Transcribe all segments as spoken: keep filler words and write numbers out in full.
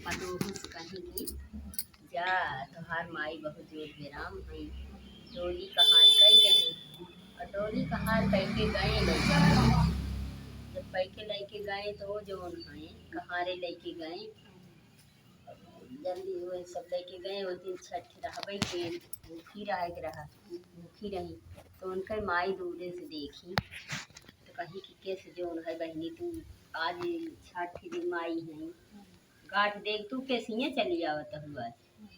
पतोहू से कहीं कि जा, तोहार माई बहुत जोर बेराम है। डोली कहार कई गए, और डोली कहार कई के गए लइके। जब कई के लइके गए तो वो जौन है कहारे लइके गए, जल्दी वही सब लइके गए। वो दिन छठ रहबे के, भूखी रहे के रहा, भूखी रही। तो उनके माई दूरे से देखी तो कही कि कैसे जौन है बहिनी, तू आज छठ के दिन माई है, गांठ देख तू कैसे चली आवत हुआ।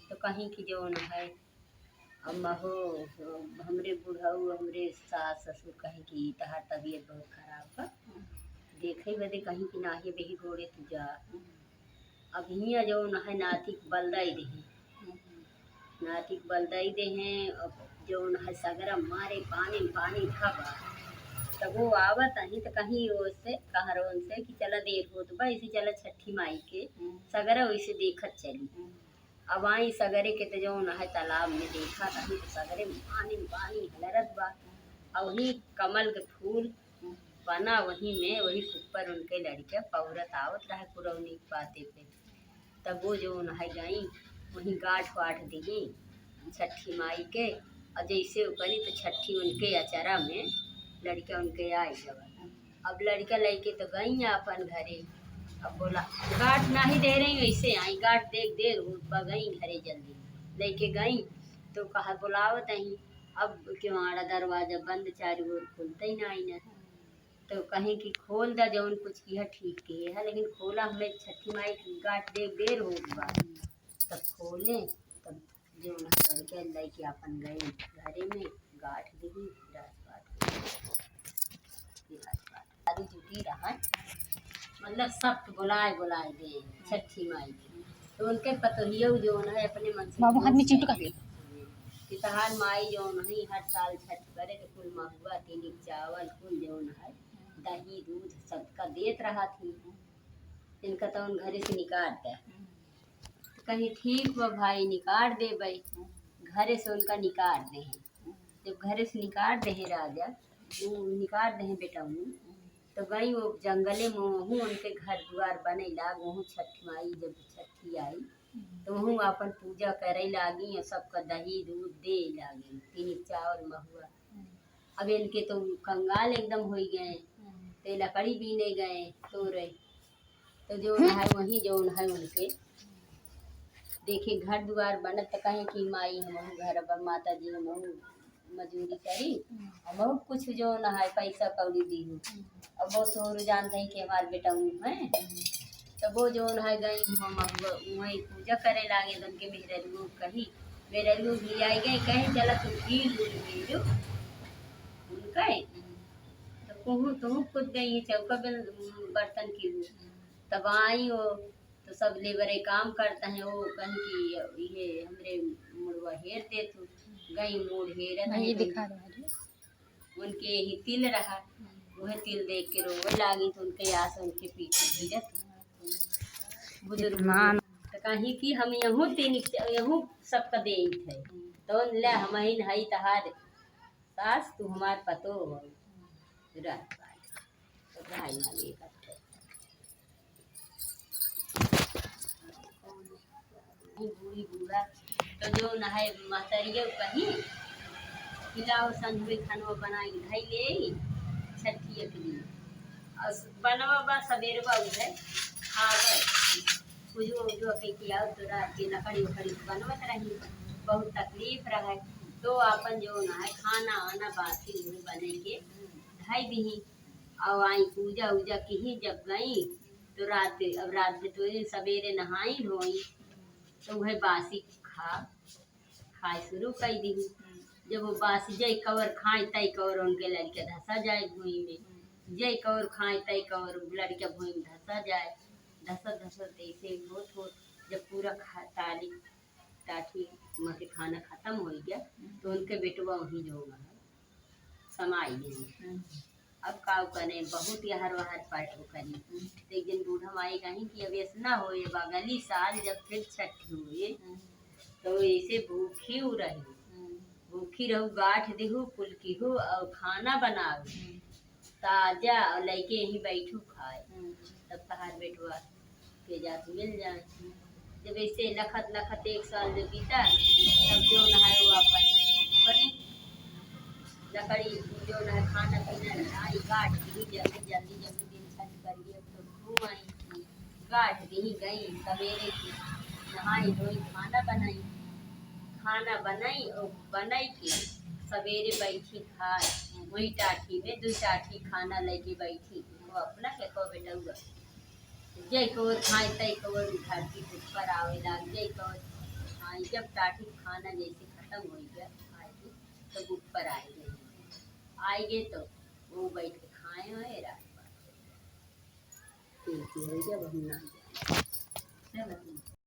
तो कहीं कि जौन है अम्मा हो, हमरे बुढ़ऊ, हमरे सास ससुर कहे कि तहार तबीयत बहुत खराब बा, देखे बदे कहीं कि नाहे बेही गोड़े तू जा। अब हियाँ जौन है नाती के बलदाई देहे, नाती के बलदाई देहे। अब जौन है सगरा मारे पानी पानी भबा, तब वो आवत अही तो कहीं ओसे कहरों से कि चला देर होत बा, इसे चला छठी माई के सगरा वैसे देखत चली। अब आई सगरे के तो जौन है तालाब में देखा तही तो सगरे में पानी पानी हलरत बा। और वही कमल के फूल बना, वही में वही ऊपर उनके लड़के पौरत आवत रहे पुरौनी के पाते पे। तब वो जौन है गई वही गांठ वाठ दिही छठी माई के। और जैसे वो करी तो छठी उनके अचरा में लड़के उनके आई गवा। अब लड़का लइके तो गई अपन घरे। अब बोला, गांठ नाही दे रही, वैसे आई गांठ देख देर होत बा, गई घरे जल्दी। लइके गई तो कहा बुलावत अही। अब किवाड़ा दरवाजा बंद, चारों ओर खुलते ही नाही ना। तो कहे कि खोल दा, जौन कुछ किहा ठीक किहे है, लेकिन खोला, हमें छठी माई की गांठ देख देर होत बा। तब खोले, तब जौन है लड़के लइके अपन गए घरे में, गांठ दिही, राजपाट हो गई। राजपाट। सारी जुटी रहन, मतलब सबके बुलाए बुलाए दे छठी माई के। तो उनके पतोहियो जौन है अपने मन से बाबू, हाथ में खुश चिंटू है का ले। कि तहार माई जौन है हर साल छठ करे तो कुल महुआ, तीनी चावल, कुल जौन है दही दूध सबका देत रहा थी। इनका तो उन घरे से निकाल दे। तो कहीं ठीक बा भाई, निकाल देबे। घरे से उनका निकाल दे हैं। जब घरे से निकाल दे हैं राजा, वो निकाल दे हैं बेटौनी, तो गई वो जंगले में, वहूँ उनके घर दुआर बने लाग, वहूँ छठ माई जब छठी आई, तो वहूँ अपन पूजा करे लागी और सबका दही दूध दे लागी, तीनी चावल महुआ। अब इनके तो कंगाल एकदम होई गए, ते लकड़ी बीने गए तोरे, तो जौन है वही जौन है उनके देखे घर दुआर बनत, तो कहे कि माई हमहू घर बा, माता जी हमहू मजूरी करी, हमहू कुछ जौन है पैसा कौड़ी दीहू। अब वो तोर जानते हैं कि हमार बेटौनी है, तो वो जौन है गई हम वही पूजा करे लागे, तो उनके मेहररुओ कही, मेहररुओ भी आई गई, कहे चला तू घी लूल भेजो उनका, तो कहूँ तुहूँ खुद गई चौका बर्तन की हूँ। तब आई वो तो सब लेबरे काम करता है, वो कहीं कि ये हमरे मुड़वा हेर दे तू, गई मुड़ हेरत नहीं है तो दिखा रहा है। उनके यही तिल रहा, वह तिल देख के रोवे लागी, तो उनके आस उनके पीछे गिरत। बुजुर्ग इतना तो कहीं कि हम यहूँ तीन, यहूँ सबका देइत है, तो ले हम ही नहीं तहार सास, तू हमार पतो हो। राजपाट। तो भाई ना ये करते। बूढ़ी बूढ़ा, तो जौन है महतरियो कही, पिलाओ संझवे खानवा बनाई धई ले, छठिया के लिए। और बनवा बा सबेरवा उहे, खावे। पूजो उजो के किया, तो रात के लकड़ी उकड़ी बनवत रही, बहुत तकलीफ रहे। तो आपन जौन है खाना वाना बासी उहे बने के धई दीही। और आई पूजा उजा किही, जब गई तो रात, अब रात में तो ये सबेरे नहाई धोई, तो उहे बासी खा, खाए शुरू कर दीही। जब वो बासी जय कवर खाए तय कवर उनके लड़के धसा जाए भुई में, जय कवर खाए तय कवर लड़के भुई में धसा जाए। धसत धसत ऐसे होत होत जब पूरा खा-, ताली टाठी में के खाना खत्म हो गया, तो उनके बेटवा वहीं जो वहाँ समाई गई। अब का करे, बहुत यहर वहर पर वो करी। तो एक दिन बूढ़ा माई कही कि अब ऐसा ना होए, अब अगली साल जब फिर छठ हुए, तो ऐसे भूखी उ रही, भूखी रहू, गांठ देहू, फुलकी हो और खाना बनाओ ताजा, और लइके यहीं बैठू खाए। तब तहार बेटवा के जात मिल जाए। जब ऐसे लखत लखत एक साल जो बीता, तब जो न है वो अपन बनी लकड़ी, जो न है खाना पीना लाई, काट दी जल्दी जल्दी, जल्दी दिन छठ करिए तो घूम आई। काट दी गई सवेरे की, नहाई धोई खाना बनाई, खाना बनाई और बनाई के सवेरे बैठी खाए, वही टाठी में दो टाठी खाना लेके बैठी, वो अपना के को बेटौआ जय कवर खाए तय कवर धरती के ऊपर आवे लाग, जय कवर खाए। जब टाठी खाना जैसे खत्म हो गया खाए के, तब ऊपर आए गए, आए गए तो वो बैठ के खाए हुए रात भर। एक ही हो गया, अब हम ना जाए। चलो।